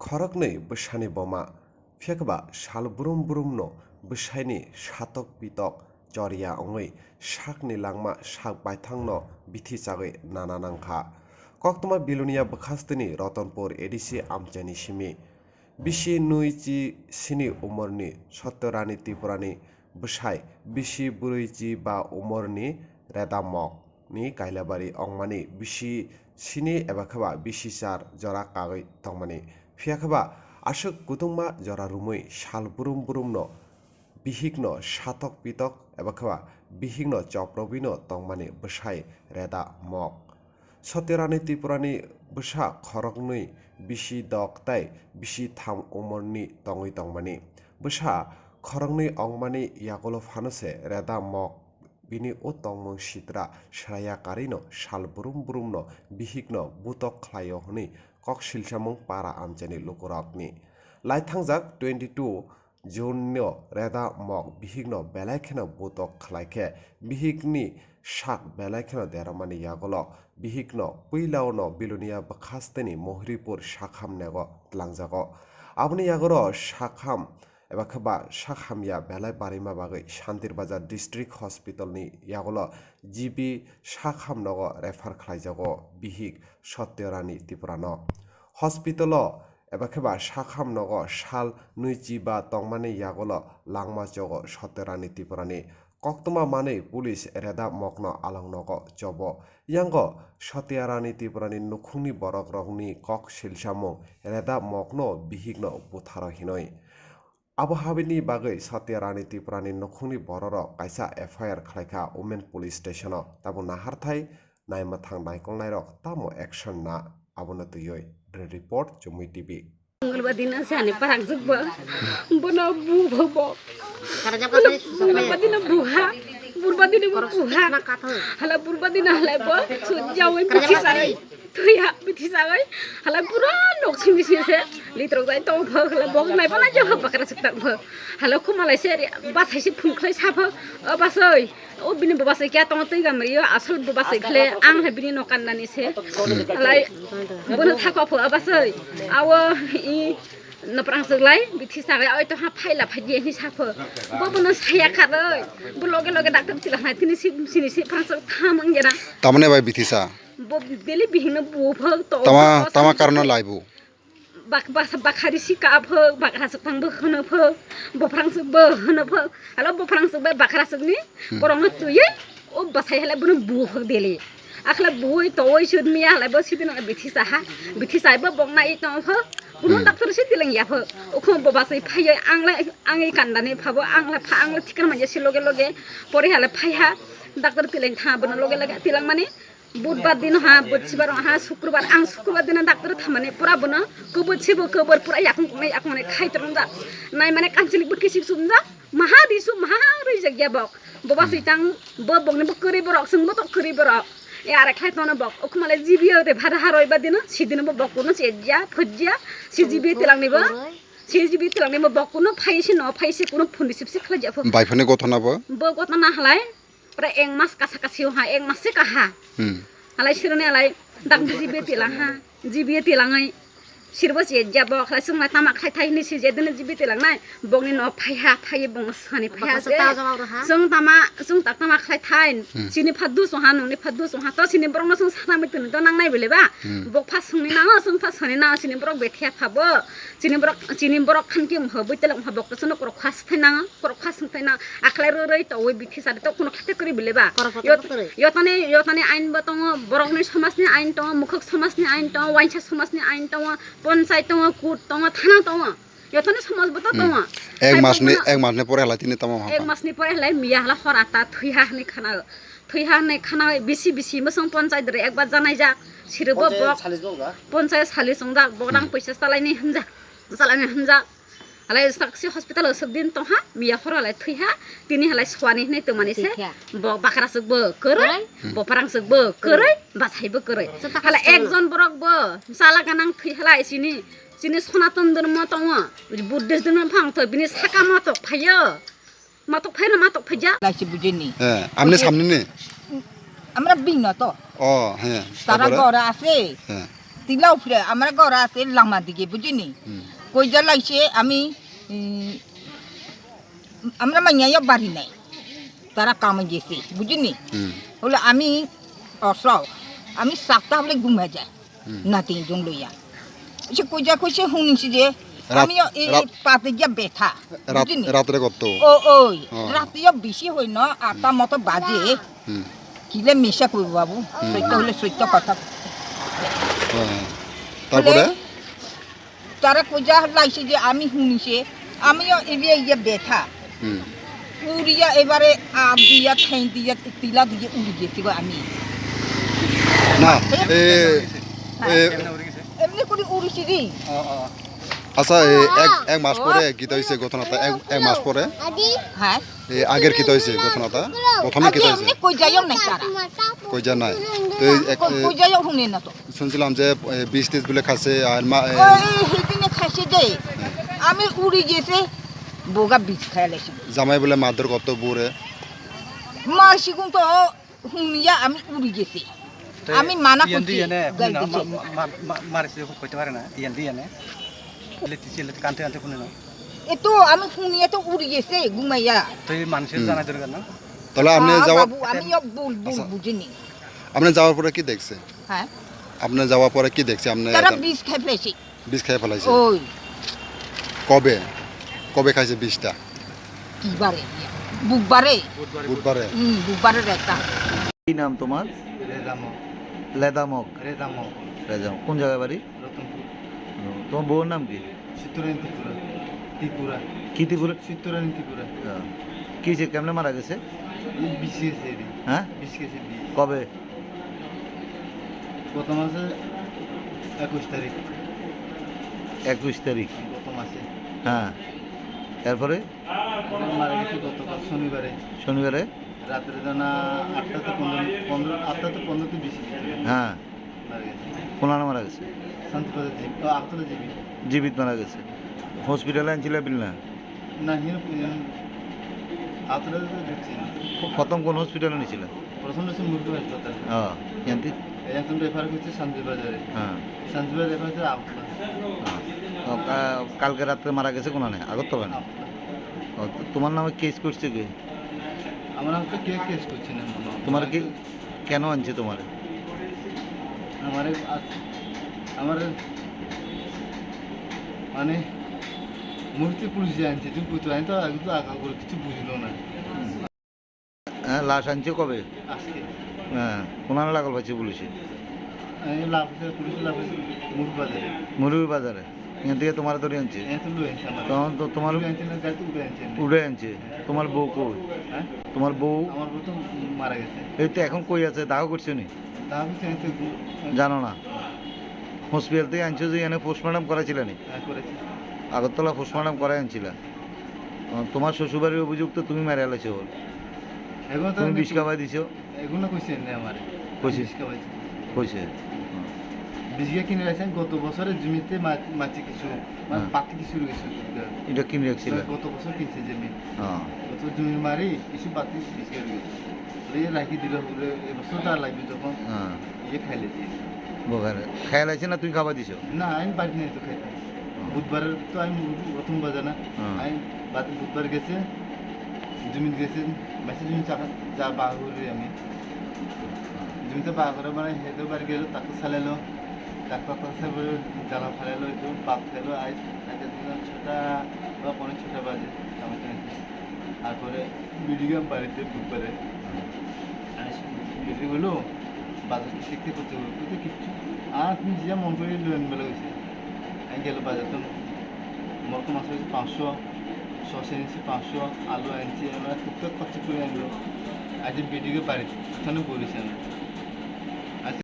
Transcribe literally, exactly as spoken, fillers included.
Khoroknwi bwsani boma, phiya khe ba sal brum brumno bwsaini satok pitok choriya wngwi sakni langma sak baithangno bithi chagwi nana nangkha. Koktwma Bilonia bwkhasteni Rotonpur A D C amchaini simi. Bisi nui chi sini umorni Satyarani Tripurani bwsai bisi bwrwi chi ba umorni Reda Mok ni Kailabari ongmani bisi sini eba khe ba bisi char jora kagwi tongmani. Phiya khe ba aswk kutungma jora rumwi sal brum brumno bihikno satok pitok eba khe ba bihikno choprobwino tongmani bwsai Reda Mok. Satyarani Tripurani bwsa khoroknwi bisi dok tei bisi tham umorni tongwi tongmani. Bwsa khoroknwi ongmani yagulo phano se Reda Mok bini o tongmung sitra sraya karino sal brum brumno bihikno butok khlaio hwnwi kok silsamung para amchaini lukurokni. Laithangjak twenty two June no Reda Mok bihikno belai kheno butok khlai khe bihikni sak belai kheno deromani yagulo bihikno puilao no Bilonia bwkhasteni Mohiripur sakham nego tlangjago. Aboni yagoro sakham eba khe ba sak hamya belai barima bagwi Santir Bazar District Hospital ni yagulo G B sak hamnogo refer khlaijago bihik Satyarani Tripurano. Hospital o eba khe ba sak hamnogo sal nui chi ba tongmani yagulo langma chogo Satyarani Tripurani. Koktwma manwi police Reda Mokno alangnogo chobo. Yango Satyarani Tripurani nukhungni borokrokni kok silsamung Reda Mokno bihikno butharo hinwi. Abo habini bagwi Satyarani Tripurani nukhungni bororok kaisa F I R khlaikha Women Police Stationo. Tabuk naharthai naimwthang naikolnairok tamo action na abono twiwi. Bureau Report, Chumui T V. Mungulba dina se ani parang jukbo. Bono bu bo bo. Mungulba dina buha. Burba dina bo buha. Hala burba dina hala bo. Su jawi bithi sai. Tuya bithi sai. Hala pura nok simi simi se. Litrok jai tong bo. Hala bo nai bo nai jo bakra sik tang bo. Hala khuma lai se. Ba sai se phun khlai sa bo. O ba sai. O bini bwbasai kya tongo twi gamrio, asol bwbasai khle ang hai bini no kannani se. Alai bono thako pho abasai. Awo i noprang swklai bithi sagai oi to ha phaila phai di hini sapho. Bo bono saya kharoi. Bo loge loge doctor tila hai tini si sini si prang swk tham ang gena. Tamone bai bithi sa. Bo deli bihino bu phok to. Tama tama karno laibu. Bak-, bas-, bakhari si ka phok, bakhra swk tang bo hwno phok, bophrang swk bo hwno phok, alo bophrang swk bai bakhra swk ni Hmm. borok no twi o bwsai hala bono bu phok deli. Akhala bui towoi sut miya hala bo sidin bithi saha, bithi sai bo bok nai tong phok, bono Hmm. doctor si tilang ya phok, okhom bo bwsai phai ang lai ang i kanda ni phabo ang la pha ang la thikar manya si loge loge pore hala phai ha doctor tilang tha bono loge loge tilang mani. Budbar dino ha, budsibar ha, sukrubar, ang sukrubar dino doctor thamani pura bono kubut sibo kubur pura yakung kungnai yakung kungnai khai torungjak. Nai mane kanchili bo kisip sumjak, maha risu, maha rijak ya bok. Boba Hmm. sitang, bo bokni bo kwrwi borok, sung bo tok kwrwi borok. E are khai tono bok, okhumale G B O de bhada haroi ba dino, sidino bo bok kuno chejya, phojya, si G B O tilangni bo, si G B O tilangni bo bok kuno phai si no, phai si kuno phundi sip si khlai ja pho. Bai phani gotona bo? Bo gotona halai, Pura ek mas kasa kasi ha, ek mas se kaha. Hmm. Alai sironi alai dak G B tilang ha, G B tilangai. Sirbo si jabo khlai sung na tama khai thai ni si je dene G B tilang nai. Bokni no phai ha, phai bong sani phai ha Baksa se. Taja bagra ha. Sung tama, sung tak tama khai thai. Hmm. Sini phadu sung ha, nungni phadu sung ha. To sini borok no sung sana mi tuni to nang nai bele ba. Hmm. Bok pha sungni nango, sung pha sani nango, sini borok bethia pha bo. Sini borok, sini borok khan ki mha bui telok mha bok to sung no korok khas thai nango. Korok khasung thaina akhlai rw rwi tongwi bithi sari to kuno khaite kwrwi bile ba. Korok kotor Yot-, kotor. Yotani, yotani ain bo tongo, borokni somajni ain tongo, mukhuk somajni ain tongo, waisa somajni ain tongo, ponchai tongo, court tongo, thana tongo. Yotani somaj bo to Hmm. tongo. Ek Hai masni, bo ek masni pore halai tini tamo Ek hapha. Masni pore halai miya hala hor ata thwiha hwnwi khana, thwiha hwnwi khana bisi bisi mwswng ponchai dre ekbar janai jak. Sirbo Ponchai bok, salis bo ga? Ponchai salis wngjak, bok rang Hmm. poisa salaini hwnjak, salaini hwnjak. Halai sakse hospital o sok din tongha, miya horo halai thwiha, tini halai suani hinui tongmani se, Thwikha. Bo bakraswk bo kwrwi, Kwrwi? Bo pwrangswk bo kwrwi, bwsai bo kwrwi. Chwng ta Halai hospital o. Ekjon borok bo, chala ganang thwi halai chini, chini Sanatan dhormo tongo, Buddhist dhormo phang thwi, bini saka matok phaio, matok phaino matok phaija. Laisi bujini. He, amne Buji- samne ne? Amra bing na to. O, he. Tara Tabora? Gora ase. He. তিলাও ফিরে আমার ঘর আছে লামা দিকে, বুঝিনি? হুম। কইজা লাইছে আমি, উম, আমরা মাইয়া বাড়ি নাই, তারা কামে গেছে, বুঝিনি? হুম। বলে আমি অসহায়, আমি সাতটা হলে ঘুমে যাই, হুম। নাতি জন লইয়া। সে কইজা কইছে শুনিছি যে রাত-, আমি এই রাত-, পাতে গিয়া ব্যথা, রাত-, বুঝিনি? রাত্রে কত? ও, ওই, ও। রাতে বেশি হয় না, আটটা মতো বাজে। হুম। কিলে মিশা কইব বাবু, হুম। সত্য হলে সত্য কথা। হ্যাঁ, হ্যাঁ। তারপরে? বলে, তারা কইজা লাইছে যে আমি শুনিছে, আমিও এলিয়া ইয়া ব্যথা। হুম। উড়িয়া এবারে আপ দিয়া, ঠেং দিয়া, তিলা দিয়ে উড়ি গেছি গো আমি। না, এ, হ্যাঁ। এ, এমনি করে উড়িছি রে। আচ্ছা, এ, এক, এক মাস পরে কিতা হইছে ঘটনাটা? এক, এক মাস পরে? হ্যাঁ। এ, আগের কিতা হইছে ঘটনাটা? প্রথমে কিতা হইছে? এমনি কই যাইও নাই তারা। কই যা নাই? তো এই এক, কই, এ, কই যাইও শুনে না তো। শুনছিলাম যে, এ, বিষ টিষ বলে খাচ্ছে, আর মা, এ, ওই হিদিনে খাইছে যে, আমি উড়ি গেছে, বোগা বিষ খাই লাইছি। জামাই বলে মারধর করতো বউরে। মারছি কিন্তু হুনিয়া আমি উড়ি গেছি। তো আমি মানা ইয়ান করছি, দিয়ে এনে, গাল না, দিছে। মা-, মা-, মা-, মারিছে, কইতে পারে না, ইয়ান দিয়ে এনে। লেটিছে, লেটি কানতে কানতে শুনে না। এ তো আমি হুনিয়া তো উড়ি গেছে, ঘুমাইয়া। তো এই মানুষের হুম। জানাই দরকার না? তাহলে আপনি হ্যাঁ, যাওয়া বাবু, আমি এক ভুল, ভুল আচ্ছা। বুঝিনি। আপনি যাওয়ার পরে কি দেখছে? হ্যাঁ? আপনি যাওয়ার পরে কি দেখছে? আপনি তারা এখন বিষ খাই ফেলেছে। বিষ খাই ফেলাইছে? ওই। কবে? কবে খাইছে বিষটা? কি বারে? বুধবারে। বুধবারে? হুম, বুধবারে একটা। কি নাম তোমার? রেজামক। লেদামক? রেজামক। রেজামক। কোন জায়গায় বাড়ি? রতনপুর। ও, তোমার বউর নাম কি? চিত্তরানী ত্রিপুরা। ত্রিপুরা। কি ত্রিপুরা? চিত্তরানী ত্রিপুরা। হ্যাঁ। কি হয়েছে? কেমনে মারা গেছে? এই বিষ খেয়েছে এটি। হ্যাঁ? বিষ খেয়েছে, বিষ। কবে? গত মাসে একুশ তারিখ। একুশ তারিখ? গত মাসে। হ্যাঁ। এরপরে? মারা গেছে গতকাল শনিবারে। শনিবারে? রাত্রে দানা আটটাতে পনেরো, পনেরো, আটটাতে পনেরোতে বিশ। হ্যাঁ। মারা গেছে। কোনানো মারা গেছে? শান্তিবাজার জিবি, ও, আগতলা জিবি। জীবিত মারা গেছে। হসপিটালে আনছিল বিল না? না, হিনো, হিনো। আগতলা তো ঢুকছে না। প্রথম কোন হসপিটালে নিয়েছিল? প্রথম হচ্ছে মুরগি হাসপাতাল। ও, ইয়ান্তি? এখন রেফার করছে শান্তিবাজারে। হ্যাঁ। শান্তিবাজার রেফার করছে আগতলা। হ্যাঁ। ও, কা-, কালকে রাত্রে মারা গেছে কোনানে? আগরতলা না? আগতলা। ও, তো তোমার নামে কেস করছে কে? আমার নাম তো কে কেস করছে না মনে হয়। তোমার কি, কেন আনছে তোমার? আমার এক আস-, আমার মানে মুহূর্তে পুলিশ যে আনছে, তুমি বুঝতে পারি তো, আমি তো আগে করে কিছু বুঝলো না। হ্যাঁ, লাশ আনছে কবে? আজকে। হ্যাঁ, কোনানে লাগাল পাইছে পুলিশে? এই লাশ আছে, পুলিশে লাশ আছে মুরুর বাজারে। মুরুর বাজারে? এখান থেকে তোমার ধরে আনছে? এখান থেকে লই আনছে আমার। তখন তো তোমার লই আনছে না, গাড়িতে উঠে আনছে এমনি। উঠে আনছে? হ্যাঁ। তোমার বউ কই? হ্যাঁ? তোমার বউ? আমার বউ তো মারা গেছে। এই তো এখন কই আছে? দাহ করছো নি? দাহ করছে, এখান থেকে গু-, জানো না? হসপিটাল থেকে আনছো যে এখানে পোস্টমর্টম করাইছিলে নি? হ্যাঁ, করেছি। আগরতলা পোস্টমর্টম করাই আনছিলা? ও, তোমার শ্বশুরবাড়ির অভিযোগ তো তুমি মারা লাইছো। এখন তো তুমি আমি বিষ খাওয়াই দিছো। এগুলো কইছে এমনি আমারে। কইছে? বিষ খাওয়াইছে। কইছে? হুম। বিষ গিয়ে কিনে রাখছেন গত বছরের জমিতে মা-, মাছি কিছু, মানে হ্যাঁ। পাতি কিছু রয়েছে। এটা কিনে রাখছিল? গত বছর কিনছে জমি। হ্যাঁ। গত জমির মারি কিছু পাতি বিষ গিয়ে রয়েছে। ওই রাখি দিল বলে, এবছর তো আর লাগবে যখন। হ্যাঁ। ইয়ে খাইলে যে। বোকারে। খাইলাইছে না তুমি খাবার দিছো? না, আমি বাড়ি নাই তো খাইতে। বুধবারে তো আমি প্রথম বাজে না। হ্যাঁ। আমি বাদ-, বুধবার গেছে, জমিত গেছে, মেসে জমি চাকা-, যা বাহুরে আমি। জমিতে বাহুরে মানে হেঁটে বাড়ি গেল, তাকে চালাইলো, ডাক্তার তাকে চালাইলো, জ্বালা ফালাইলো, একটু ভাত খাইলো, আইস, আইতে দিলাম ছটা বা পৌনে ছটা বাজে, আমার তো তারপরে ভিডিও গেম বাড়িতে বুধবারে। আমি ভিডিও হলো, বাজার থেকে করতে হবে, করতে কিচ্ছু। আর তুমি যে মন করে লোন বেলা হয়েছে। আমি গেল বাজার তো মরক মাছ হয়েছে পাঁচশো, শসা এনেছি পাঁচশো, আলু আনছি, আমরা টুকটাক খরচ করে আনলো। আজ ভিডিও বাড়িতে, এখানে বলেছি আমি।